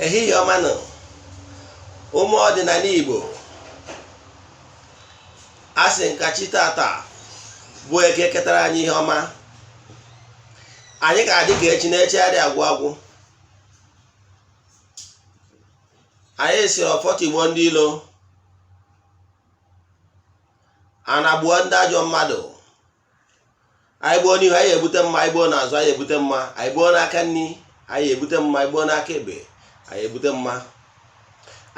Ehihie ọma nụ, ụmụ ọdịnala Igbo. A sị nka chi tata bụ Eke ketara anyị ihe ọma. Anyị ga-adị ka echi na echi adị agwụ agwụ. Anyị sị ọfọ tigbuo ndị ilo, ana gbuo ndị ajọ mmadụ. Anyị gbuo n'ihu, anyị ebute mma. Anyị gbuo n'azụ, anyị ebute mma. Anyị gbuo n'aka nri, anyị ebute mma. Anyị gbuo n'aka ekpe, anyị ebute mma.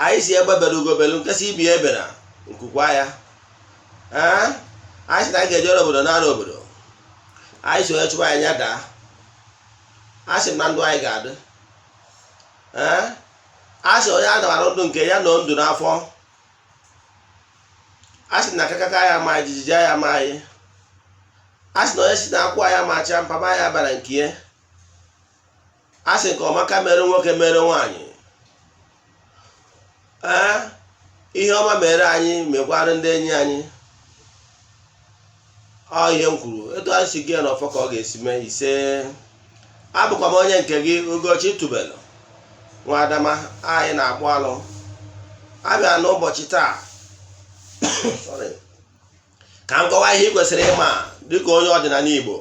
Anyị sị egbe bere ugo belu, nke sị ibe ya ebena, nku kwaa ya. Ee, anyị sị na anyị ga-ejere obodo nara obodo. Anyị sị onye chụba anyị ya daa. A sị m na ndụ anyị ga-adị. Ee, a sị onye a dawara ndụ nke ya nọ ndụ n'afọ. A sị na akakaka ya ama anyị, jijiji ya ama anyị. A sị na onye si na akwụ ya ma acha mpama ya bara nke ya. A sị nke ọmaka mere nwoke mere nwaanyị. Ee, ihe ọma mere anyị, mekwara ndị enyi anyị. Ọ ihe m kwuru, etu anyị si gị n'ọfọ ka ọ ga-esi mee. Ise. Abụkwa m onye nke gị, Ugochi Tubelu nwa Adama. Anyị na-akpụ alụ abịa n'ụbọchị taa. Sorry. Ka m kọwaa ihe ị kwesịrị ịma dịka onye ọdịnala Igbo.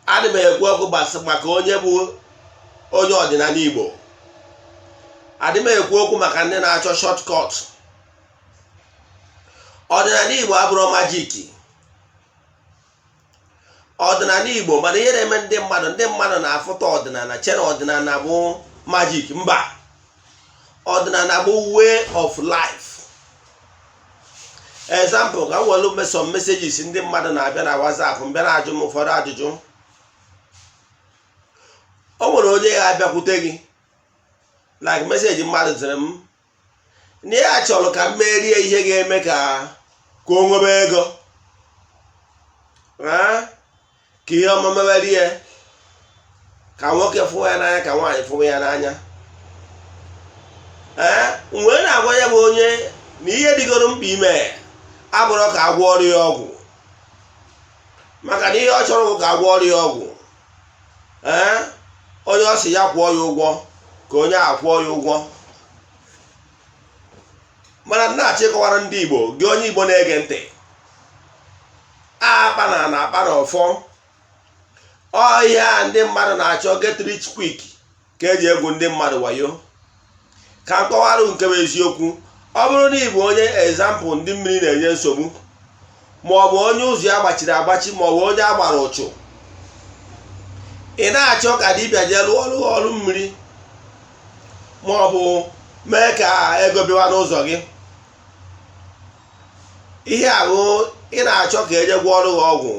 Adị m ekwu okwu maka onye bụ onye ọdịnala Igbo. Adị m ekwu okwu maka ndị na-achọ shortcut. Ọdịnala Igbo abụrụ magic. Ọdịnala Igbo, mana ihe na-eme ndị mmadụ na-afụta ọdịnala, chere ọdịnala bụ magic. Mba, ọdịnala bụ way of life. Example, ka m welu some messages ndị mmadụ na-abịa na WhatsApp mbịa na-ajụ m ụfọdụ ajụjụ. O nwere onye ya abịakwute gị, like message mmadụ zere m na ya chọrọ ka m merie ihe ga-eme ka o nwebe ego, ka ihe ọma mewerie, ka nwoke fụwa ya n'anya, ka nwaanyị fụwa ya n'anya. Ee, wee na-agwa ya bụ onye na ihe dịgoro mkpa ime abụrụ ka agwọ ọrụ ya ọgwụ, maka na ihe ọ chọrọ bụ ka agwọ ọrụ ya ọgwụ. Ee, onye ọ sị ya kwụọ ya ụgwọ, ka onye a kwụọ ya ụgwọ. Mana na-achọ ịkọwara ndị Igbo, gị onye Igbo na-ege ntị, akpa na akpa na ọfọ ọ ihe a ndị mmadụ na-achọ get rich quick ka eji egwu ndị mmadụ wayo. Ka m kọwarụ nke bụ eziokwu. Ọ bụrụ na ị bụ onye, example, ndị mmiri na-enye nsogbu, ma ọ bụ onye ụzọ ya gbachiri agbachi, ma ọ bụ onye agbara ụchụ, ị na-achọ ka dibịa jee lụọ ọrụ ọrụ mmiri, ma ọ bụ mee ka ego bịawa n'ụzọ gị, ihe ahụ ị na-achọ ka eje gwọọ ọrụ gị ọgwụ,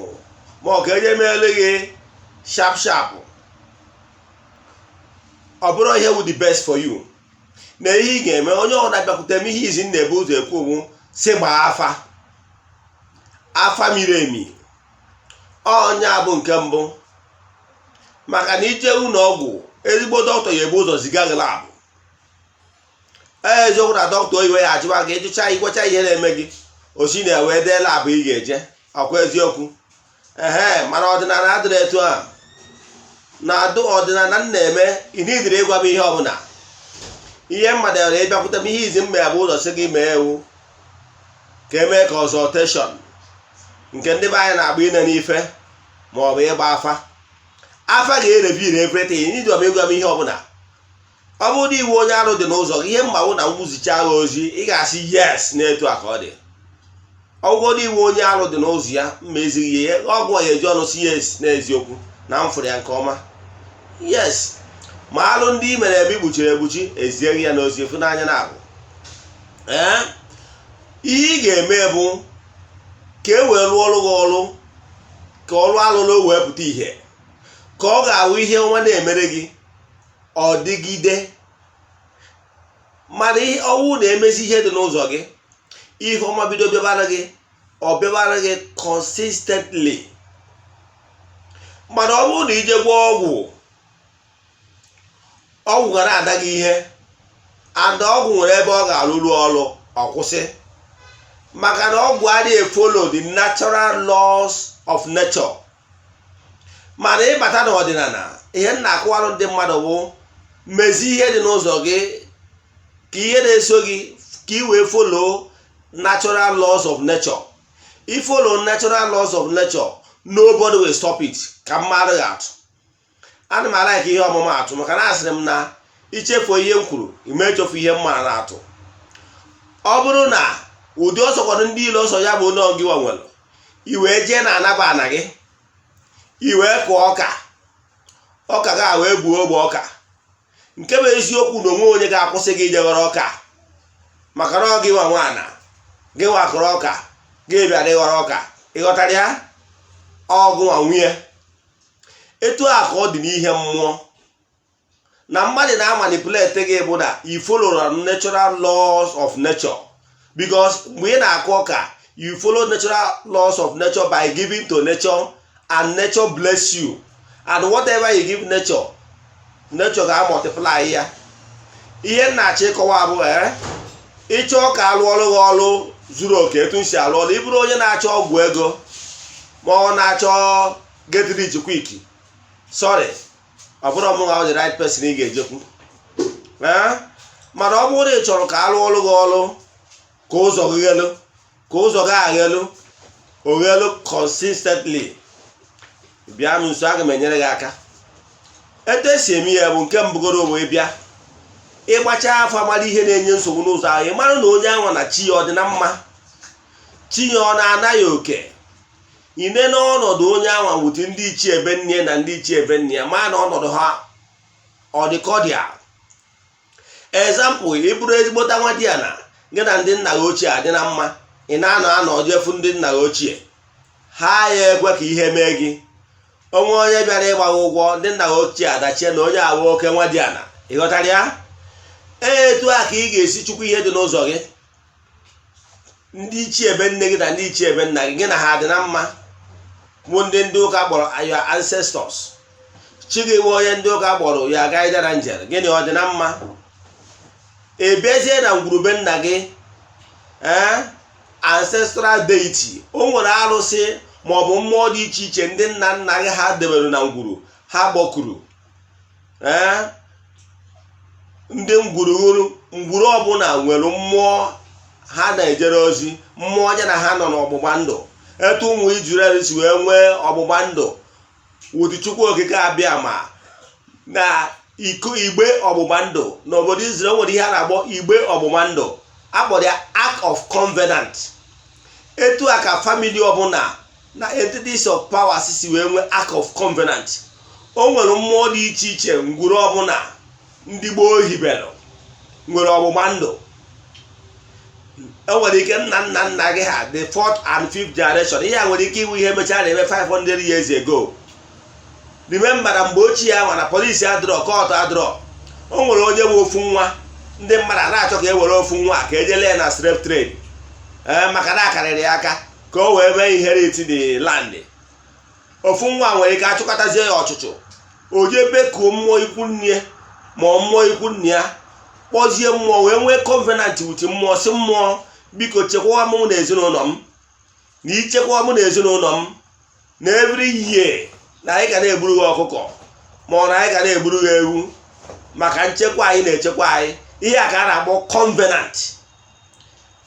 ma ọ ka eje meelu gị sharp sharp, ọ bụrụ ihe wụ the best for you na ihe ị ga-eme. Onye ọbụla bịakwute m, ihe izi m na-ebu ụzọ ekwu okwu si gbaa afa, afa miri emi. Ọnya bụ nke mbụ, maka na ije ụlọ ọgwụ, ezigbo dọkịta ya ebu ụzọ ziga gị lab. Eziokwu na dọkịta oyibo ya ajụwa gị, ịjụcha, igwecha ihe na-eme gị, osi na wee dee lab ị ga-eje. Ọkwa eziokwu? Ehe. Mana ọdịnala adịrị etu a. Na adụ ọdịnala m na-eme, ị nidiri ịgwa m ihe ọbụla. Ihe mmadụ yara ịbịakwute m, ihe izi mma ya bụ ụzọ si gị mee ewu ka emee consultation, nke ndị be anyị na-agba ine n'ife ma ọ bụ ịgba afa. Afa ga-ereveal everything. Iji ọbụ ịgwa m ihe ọbụla, ọ bụrụ na iwu onye arụ dị n'ụzọ gị, ihe mgbanwe na mwuzicha agha ozi, ị ga-asị yes, na-etu a ka ọ dị. Ọgwụgwọ na iwu onye arụ dị n'ụzọ ya, mma ezighị ihe ọgwụ ya eji ọnụ si yes, n'eziokwu na m fụrụ ya nke ọma. Yes, ma alụ ndị i mere ebe ikpuchiri ekpuchi, ezieghị ya n'ozi efu n'anya na abụ. Ee, ihe ị ga-eme bụ ka e wee rụọ ọrụ gị ọrụ, ka ọrụ alụlụ wee pụta ìhè, ka ọ ga-ahụ ihe ọnwa na-emere gị ọ dịgide. Mana ọnwụ na-emezi ihe dị n'ụzọ gị, ihe ọma bido bịabara gị, ọ bịabara gị consistently. Mana ọ bụrụ na ije gwọọ ọgwụ, ọgwụ ga na-ada gị ihe, and ọgwụ nwere ebe ọ ga-arụrụ ọrụ, ọ kwụsị, maka na ọgwụ adịghị follow the natural laws of nature. Mana ịbata n'ọdịnala, ihe m na-akụwarụ ndị mmadụ bụ Mezie ihe dị n'ụzọ gị ka ihe na-eso gị, ka ị wee follow natural laws of nature. I follow natural laws of nature, nobody will stop it. Ka mmadụ ga-atụ ana m a-like ihe ọmụma atụ, maka na asịrị m na ichefuo ihe m kwuru, ime echefu ihe m mara na atụ. Ọ bụrụ na ụdị ọsọ kwado ndị ilo ọsọ ya bụ onye gị nwere, i wee jee na anaba ana gị, i wee kụọ ọka, ọka ga wee buo ogbe ọka. Nke bụ eziokwu na onwe onye ga-akwụsị gị ijeghọrọ ọka, maka na ọ gị nwa nwaana gị nwakọrọ ọka gị bịara ịghọrọ ọka. Ịghọtara ya? Ọgụ nwa nwunye. Etu a ka ọ dị n'ihe mmụọ na mmadụ na-amanipulate gị bụ na you follow natural laws of nature, because mgbe ị na-akụ ọka, you follow natural laws of nature by giving to nature, and nature bless you, and whatever you give nature, nature ga-multiply ya. Ihe m na-achọ ịkọwa bụ, ee, ịchọọ ka alụ ọrụ gị ọrụ zuru oke etu m si alụ ọrụ, ịbụrụ onye na-achọ ọgwụ ego ma ọ na-achọ get rich quick, sorry, ọ bụrụ ọmụ the right person ị ga-ejekwu. Ee, mana ọ bụrụ na ị chọrọ ka alụ ọrụ gị ọrụ ka ụzọ gị ghelu, ka ụzọ gị aghelu oghelu consistently, bịa m nso, aga m enyere gị aka. Etu esi eme ya bụ, nke mbụgoro bụ ịbịa ịgbacha afọ, mara ihe na-enye nsogbu n'ụzọ ahụ. Ị mara na onye anwa na chi ya ọ dị na mma, chi ya ọ na-anaghị oke ine n'ọnọdụ onye anwa wute ndị ichie ebe nne na ndị ichie ebe nne ya, ma na ọnọdụ ha ọ dị cordial. Example, ị bụrụ ezigbota nwa di ya na gị na ndị nna gị ochie adị na mma, ị na-anọ anọ jefu ndị nna gị ochie, ha ya ekwe ka ihe mee gị. Onwe onye bịara ịgba gị ụgwọ, ndị nna gị ochie adachie na onye awụ oke nwa di ana. Ịghọtara ya? Etu a ka ị ga-esi chukwu ihe dị n'ụzọ gị. Ndị ichie ebe nne gị na ndị ichie ebe nna gị, gị na ha dị na mma, bụ ndị ụka kpọrọ your ancestors. Chi gị bụ onye ndị ụka kpọrọ ya guardian angel, gịnị ọ dị na mma? Ị bịazie na ngwurube nna gị, ee, ancestral deity, o nwere arụsị maọbụ mmụọ dị iche iche ndị nna nna gị ha debere na ngwuru, ha gbọkuru, ee, ndị ngwurughuru. Ngwuru ọbụla nwere mmụọ ha na-ejere ozi, mmụọ ya na ha nọ n'ọgbụgba ndụ. Etu ụmụ Israel si wee nwee ọgbụgba ndụ wụdị Chukwu Okike abịa ma na iko igbe ọgbụgba ndụ n'obodo Israel, nwere ihe a na-akpọ igbe ọgbụgba ndụ, akpọrọ ya Ark of Covenant. Etu a ka family ọbụla na entities of powers si wee nwee Ark of Covenant. O nwere mmụọ dị iche iche ngwuru ọbụla ndị gboo hibere nwere ọgbụgba ndụ. E nwere ike nna nna nna gị ha, the fourth and fifth generation, ihe a nwere ike iwu ihe mechara na-eme 500 years ago. Remember na mgbe ochie ahụ na polisi adịrọ, court adịrọ, o nwere onye bụ ofu nwa, ndị mmadụ a na-achọ ka e were ofu nwa ka ejele ya na slave trade, ee, maka na akarịrị ya aka ka o wee mee inherit the land. Ofu nwa nwere ike achụkọtazie ya ọchụchụ, o jee bekuo mmụọ ikwu nne ma ọ mmụọ ikwu nne ya, kpọzie mmụọ, wee nwee covenant with mmụọ, si mmụọ, biko chekwawa mụ na ezinụlọ m, na ichekwa mụ na ezinụlọ m na every year na anyị ga na-egburu ha ọkụkọ ma ọ na anyị ga na-egburu ha ewu maka nchekwa anyị na-echekwa anyị. Ihe a ka a na-akpọ covenant.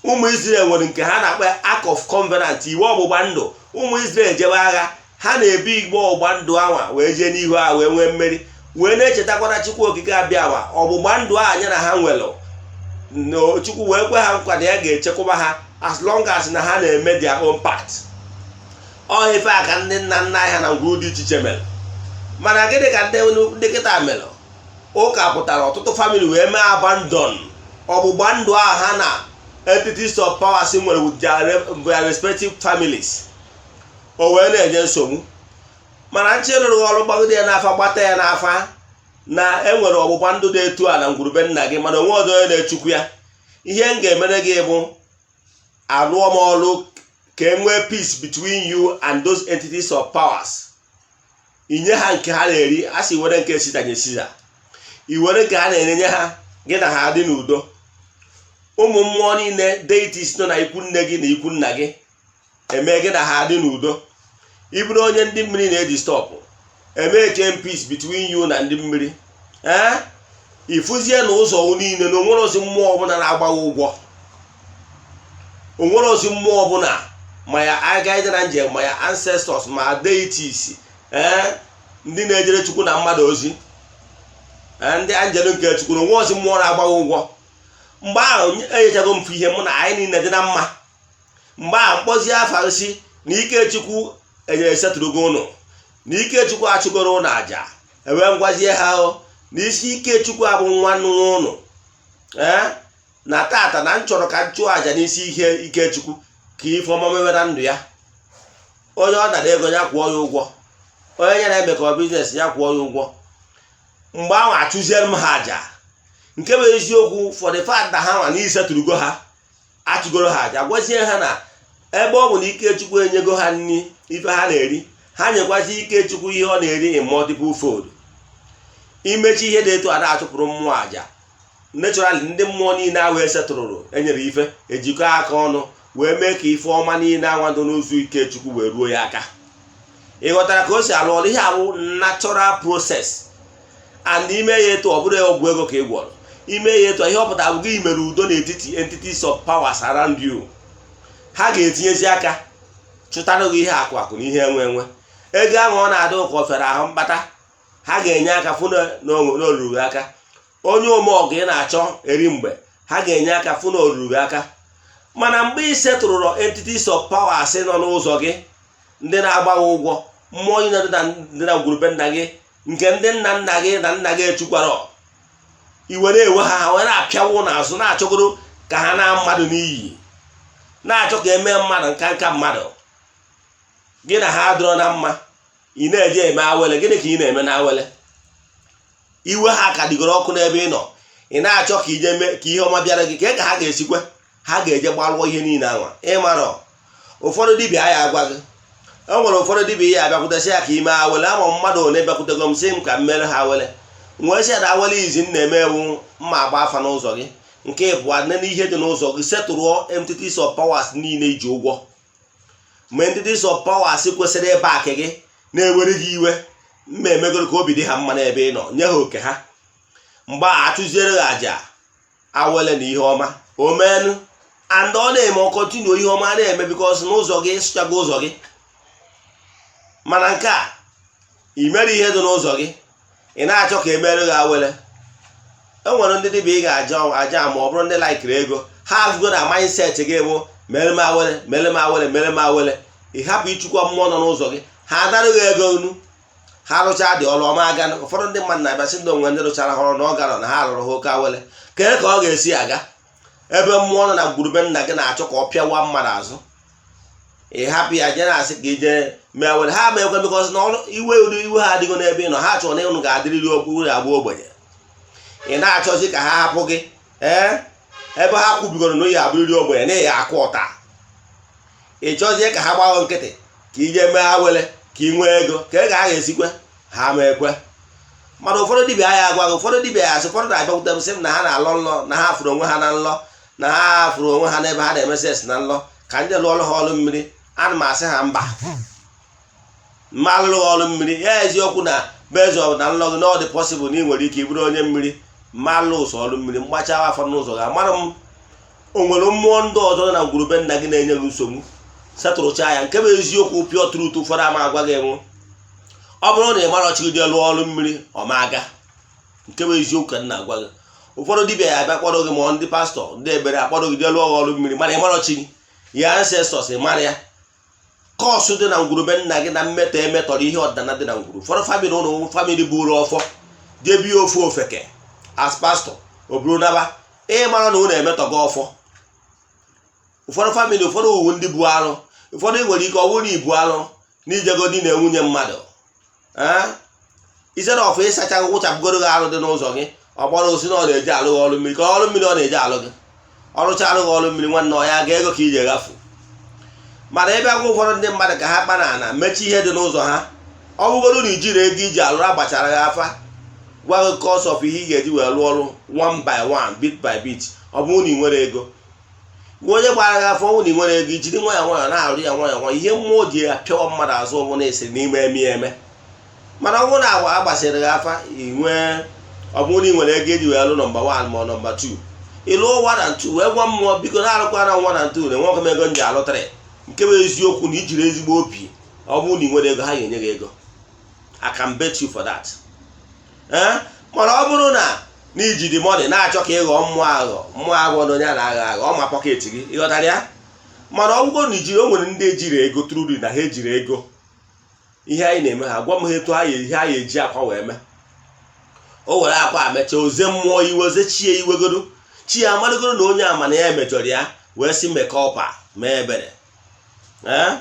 Ụmụ Israel nwere nke ha na-akpọ Ark of Covenant, iwe ọgbụgba ndụ. Ụmụ Israel jebe agha, ha na-ebu igbe ọgbụgba ndụ anwa wee jee n'ihu agha, wee nwee mmeri, wee na-echetakwara Chukwu Okike abịa ma ọgbụgba ndụ a anya na ha nwere na Chukwu, wee kwe ha nkwa na ya ga-echekwaba ha as long as na ha na-eme their own part. Ọ ife a ka ndị nna nna anyị ha na ngwuru dị iche iche mere. Mana gịnị ka ndị kịta mere? Ụka pụtara, ọtụtụ family wee mee abandon ọgbụgba ndụ ahụ ha na entities of powers nwere with their respective families. O wee na-enye nsogbu. Mana nche rụrụ ọrụ gbagide ya n'afa, gbata ya n'afa na enwere ọgbụgba ndụ dị etu a na ngwurube nna gị, mana onwe ọzọ onye na-echukwu ya. Ihe m ga-emere gị bụ alụọ m ọrụ ka e nwee peace between you and those entities of powers. Inye ha nke ha na-eri, a sị were nke Siza nye Siza, i were nke ha na-enye ha, gị na ha dị n'udo. Ụmụ mmụọ niile, deities nọ na ikwu nne gị na ikwu nna gị, eme gị na ha dị n'udo. Ịbụrụ onye ndị mmiri na-eji stop, eme kem peace between you na ndị mmiri. Ee. Ịfụzie na ụzọ niile na onwere ozi mmụọ ọbụla na-agbaghị ụgwọ, onwere ozi mmụọ ọbụla, ma ya agaghị na njem, ma ya ancestors, ma deities, ee, ndị na-ejere Chukwu na mmadụ ozi, ee, ndị anjelu nke Chukwu, na onwe ozi mmụọ na-agbaghị ụgwọ. Mgbe ahụ enyechago m ihe mụ na anyị niile dị na mma. Mgbe ahụ mkpọzie afa si na Ikechukwu enyere setụrụgo ụnụ, na Ikechukwu achụgoro ụnụ aja, ewee ngwazie ha o na isi Ikechukwu abụ nwa ụnụ, ee, na tata na m chọrọ ka m chụọ aja n'isi ihe Ikechukwu ka ife ọma mewe na ndụ ya. Onye ọ nara ego, ya kwụọ ya ụgwọ. Onye nyere emekọ business, ya kwụọ ya ụgwọ. Mgbe ahụ achụziere m ha aja. Nke bụ eziokwu, for the fact na ha nwa n'isetụrugo ha, achụgoro ha aja, gwazie ha na ebe ọ bụ na Ikechukwu enyego ha nri, ife ha na-eri, ha nyekwazi Ikechukwu ihe ọ na-eri in multiple fold. Imechi ihe dị etu a na-achụpụrụ mmụọ aja naturally, ndị mmụọ niile ahụ esetụrụrụ enyere ife ejikọ aka ọnụ wee mee ka ife ọma niile anwa dị n'ụzọ Ikechukwu wee ruo ya aka. Ị ghọtara ka o si alụ ọrụ? Ihe abụ natural process, and ime ya etu ọ bụrụ ọgwụ ego ka ị gwọrọ, ime ya etu ihe ọ pụtara bụ gị mere udo n'etiti entities of powers around you. Ha ga-etinyezi aka chụtara gị ihe akụ akụ na ihe enwe enwe. Ego ahụ ọ na-adị ụka ọ fere ahụ mkpata, ha ga-enye aka fụ na oruru gị aka. Onye omeọgụ ị na-achọ eri mgbe, ha ga-enye aka fụ na oruru gị aka. Mana mgbe ị setụrụrụ entities of powers nọ n'ụzọ gị, ndị na-agbaghị ụgwọ, mmụọ niile dị na ngwurube nna gị, nke ndị nna nna gị na nna gị echukwara iwe na-ewe ha, ha wee na-apịawo n'azụ, na-achọgoro ka ha na mmadụ n'iyi, na-achọ ka emee mmadụ nka nka mmadụ. Gị na ha adịrọ na mma, ị na-eje eme awele. Gịnị ka ị na-eme na awele? Iwe ha ka dịgoro ọkụ n'ebe ị nọ. Ị na-achọ ka ije mee ka ihe ọma bịara gị, ka ka ha ga-esikwe, ha ga-eje gbalụọ ihe niile anwa. Ịmarọ ụfọdụ dibịa ya agwa gị, e nwere ụfọdụ dibịa ihe abịakwutesị ya ka ime awele. Ama mmadụ one bịakwutego m sị m ka m mere ha awele. Nwee sị ya na awele izi m na-eme ewu mma agba afa n'ụzọ gị. Nke ịbụọ, nene ihe dị n'ụzọ gị, setụrụọ entities of powers niile iji ụgwọ. Mgbe entities of powers kwesịrị ịba akị gị na-ewere gị iwe, mma emegoro ka obi dị ha mma n'ebe ị nọ, nye ha oke ha. Mgbe a achụziere ha aja awele na ihe ọma omenu, and ọ na-eme, ọ continue, ihe ọma na-eme, because n'ụzọ gị ịsụchago ụzọ gị. Mana nke a ị mere ihe dị n'ụzọ gị, ị na-achọ ka emere gị awele. E nwere ndị dibịa ị ga-aja aja, ma ọ bụrụ ndị laikiri ego ha afụgo na mindset gị bụ mere m awele, mere m awele, mere m awele. Ị hapụ ịchụkwa mmụọ nọ n'ụzọ gị, ha anaghị ego unu. Ha rụchaa dị ọrụ ọma aga. Ụfọdụ ndị mmadụ na-abịa sị ndị onwe ndị rụchara ha ọrụ na ọ gara na ha rụrụ ha oke awele. Kee ka ọ ga-esi aga ebe mmụọ nọ na ngwurube nna gị na-achọ ka ọ pịawa mmadụ azụ? Ị hapụ ya jee na-asị ka ije mee awele. Ha ma ekwe, because na ọrụ iwe, ụdị iwe ha adịgo n'ebe ị nọ. Ha chọrọ na ịnụ ga-adịrịrị okwu agba ogbenye. Ị na-achọzi ka ha hapụ gị, ee, ebe ha kwubigoro na oyi abụrịrị ogbenye na ya akụ ọta. Ị chọzie ka ha gbagho nkịtị ka ije mee awele ka ị nwee ego. Ka ego ha ga-esikwe ha ma ekwe. Mana ụfọdụ dibịa ya agwa gị, ụfọdụ dibịa ya asị, ụfọdụ na-abịakwute m sị m na ha na-alọ nlọ, na ha fụrụ onwe ha na nlọ, na ha fụrụ onwe ha n'ebe ha na-eme sex na nlọ, ka ndị lụọrụ ha ọrụ mmiri. Ana m asị ha mba, mma alụrụ ha ọrụ mmiri. Ya eziokwu na based on na nlọ gị, na ọ dị possible na ị nwere ike ịbụrụ onye mmiri, mma alụ ụsọ ọrụ mmiri mgbacha afọ n'ụzọ gị. Amara m o nwere mmụọ ndị ọzọ nọ na ngwurube nna gị na-enye gị nsogbu. Setụrụcha ya. Nke bụ eziokwu, pure truth, ụfọdụ ama agwa gị enwu. Ọ bụrụ na ị mara ọchịgide lụọ ọrụ mmiri ọma aga. Nke bụ eziokwu ka m na-agwa gị. Ụfọdụ dibịa ya abịa kpọrọ gị, ma ndị pastọ, ndị ebere akpọrọ gị jee lụọ ọrụ mmiri, mana ị mara chi gị ya, ancestors, ị mara ya, curse dị na ngwurube nna gị na mmetọ emetọrọ ihe ọdịnala dị na ngwuru. Ụfọdụ family ụlọ, family buru ọfọ jebie ofu ofeke as pastọ o buru naba, ịmara na ụlọ emetọgo ọfọ. Ụfọdụ family, ụfọdụ owu ndị bu alụ. Ụfọdụ nwere ike ọ bụrụ na ibu alụ na ijego di na nwunye mmadụ, instead of ịsacha wụchapụgoro gị alụ dị n'ụzọ gị, ọ gbara osi na ọ na-eji alụ gị ọrụ mmiri, ka ọrụ mmiri ọ na-eji alụ gị, ọrụcha alụ gị ọrụ mmiri, nwanne, ọ ya ga ego ka iji ghafu. Mana ebe agwa ụfọdụ ndị mmadụ ka ha kpa na ana mechie ihe dị n'ụzọ ha, ọ bụgoro na ijiri ego iji alụrụ, agbachara gị afa, gwa gị cost of ihe ị ga-eji wee lụọ ọrụ one by one, bit by bit. Ọ bụrụ na ị nwere ego, gwa onye gbara gị afọ, ọ na ị nwere ego, ijiri nwayọọ nwayọọ na-arụ ya, nwayọọ nwayọọ. Ihe mmụọ ji apịawa mmadụ azụ bụ na esiri n'ime eme ya eme. Mana ọ bụrụ na agwa agbasịrị gị afa, ị nwee Ọ bụrụ na ị nwere ego eji wee lụ number 1 ma ọ number 2, ị lụọ 1 and 2, wee gwa mmụọ, biko, na-arụkwa na 1 and 2 na enwekwa m ego m ji alụ 3. Nke bụ eziokwu na ijiri ezigbo obi, ọ bụrụ na ị nwere ego, ha ga-enye gị ego. I can bet you for that. Ee, mana ọ bụrụ na iji the money na-achọ ka ị ghọọ mmụọ aghọ, mmụọ aghọ na onye a na-aghọ aghọ, ọ ma pocket gị. Ịghọtara ya? Mana ọ bụgo na ijiri, o nwere ndị ejiri ego truly na ha ejiri ego. Ihe anyị na-eme, ha gwa m ha etu ha ihe ha eji akwa wee mee. O were akwa mechaa, oze mmụọ iwe, oze chie iwegoro chi ya, amarụgoro na onye ama na ya emejọrọ ya, wee sị mekọpa mee ebere. Ee,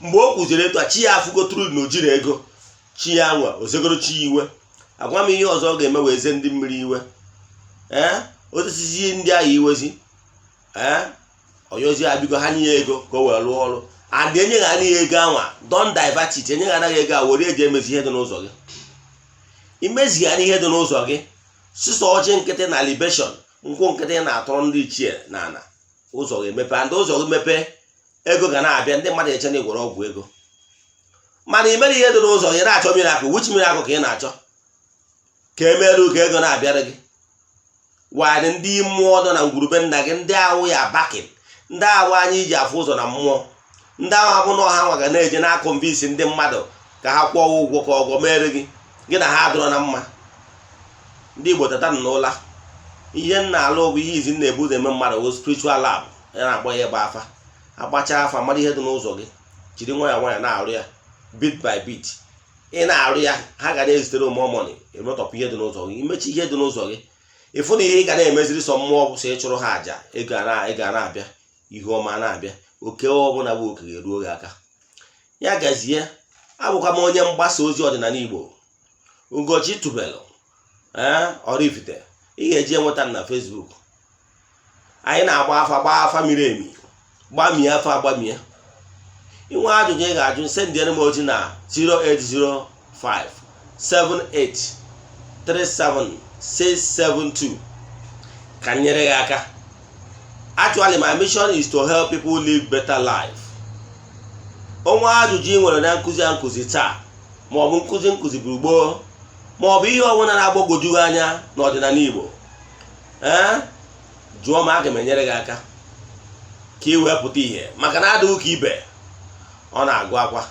mgbe o kwuziri etu a, chi ya afụgo truly na o jiri ego. Chi ya nwe ozegoro chi ya iwe. Agwa m ihe ọzọ ọ ga-eme wee ze ndị mmiri iwe. Ee, osisi ndị ahụ iwezi, ee, onyeozi ya, biko, ha nye ya ego ka o wee rụọ ọrụ. And enye ha anaghị ego anwa, don divert it. Enye ha anaghị ego a, were eji emezi ihe dị n'ụzọ gị. Imezigharị ihe dị n'ụzọ gị, sịsọ ọjị nkịtị na libation, nkwụ nkịtị na-atụrụ ndị ichie na ana, ụzọ ga-emepe. And ụzọ gị mepe, ego ga na-abịa. Ndị mmadụ eche na ịgwọrọ ọgwụ ego, mana ị mere ihe dị n'ụzọ gị, na-achọ miracle. Which miracle ka ị na-achọ ka e merụ ka ego na-abịara gị? Wadị ndị mmụọ nọ na ngwurube nna gị, ndị ahụ ya bakin, ndị ahụ anyị ji afụ ụzọ na mmụọ, ndị ahụ abụ na ọha nwa ga na-eje na-a convince ndị mmadụ ka ha kwụọ ụgwọ ka ọgọ mere gị. Gị na ha adịrọ na mma. Ndị Igbo, tata n'ụla. Ihe m na-alụ bụ ihe izi m na-ebu ụzọ eme mmadụ bụ spiritual lab ya na-akpọ ya ịgba afa. Agbacha afa, mara ihe dị n'ụzọ gị, jiri nwayọọ nwayọọ na-arụ ya, bit by bit. Ị na-arụ ya, ha ga na-ezitere more money, emetọpụ ihe dị n'ụzọ gị. Imechi ihe dị n'ụzọ gị, ịfụ na ihe ị ga na-emeziri sọ mmụọ bụ sọ ịchụrụ ha àjà ego. Ego a na-abịa, ihe ọma na-abịa, oke ọbụla bụ oke ga-eruo gị aka. Ya gazie. Abụkwa m onye mgbasa ozi ọdịnala Igbo, Ugochi tubelu, ee, Oraifite. Ị ga-eji enweta m na Facebook. Anyị na-agba afa, gbaa afa miri emi, gbamie afa, agbamie. Inwe ajụjụ ị ga-ajụ, sendịere m ozi na 0805 78 37672 ka m nyere gị aka. Actually, my mission is to help people live better life. Onwe ajụjụ ị nwere na nkụzi a nkụzi taa, maọbụ nkụzi nkụzi buru gboo, maọbụ ihe ọbụla na-agbagwoju gị anya n'ọdịnala Igbo, ee, jụọ m. Aga m enyere gị aka ka ị wee pụta ìhè, maka na adịghị ka ibe ọ na-agụ akwa.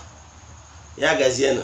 Ya gazienụ.